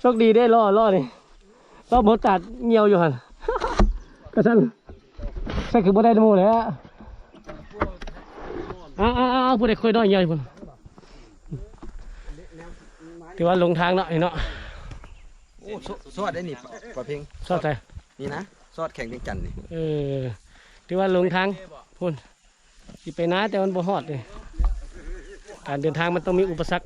ໂຊກດີເດ້ ລໍ້ ລໍ້ນີ້ ລໍ້ບໍ່ຕັດ ຍ່ຽວຢູ່ຫັ້ນ ກະຊັ້ນ ໃສ່ຄືບໍ່ໄດ້ນຳໝູ່ແຫຼະ. ເອົາໆໆ ຜູ້ໃດຄ່ອຍນ້ອຍຍ່ອຍພຸ້ນ ຖືວ່າຫຼົງທາງເນາະ ນີ້ເນາະ. ໂອ້ ຊ- ຊອດໄດ້ນີ້ ປະເພັງ ຊອດໃສ? ນີ້ນະ ຊອດແຂວງວຽງຈັນນີ້. ເອີ ຖືວ່າຫຼົງທາງພຸ້ນ ຊິໄປນາ ແຕ່ມັນບໍ່ຮອດເດ້. ການເດີນທາງມັນຕ້ອງມີອຸປະສັກ.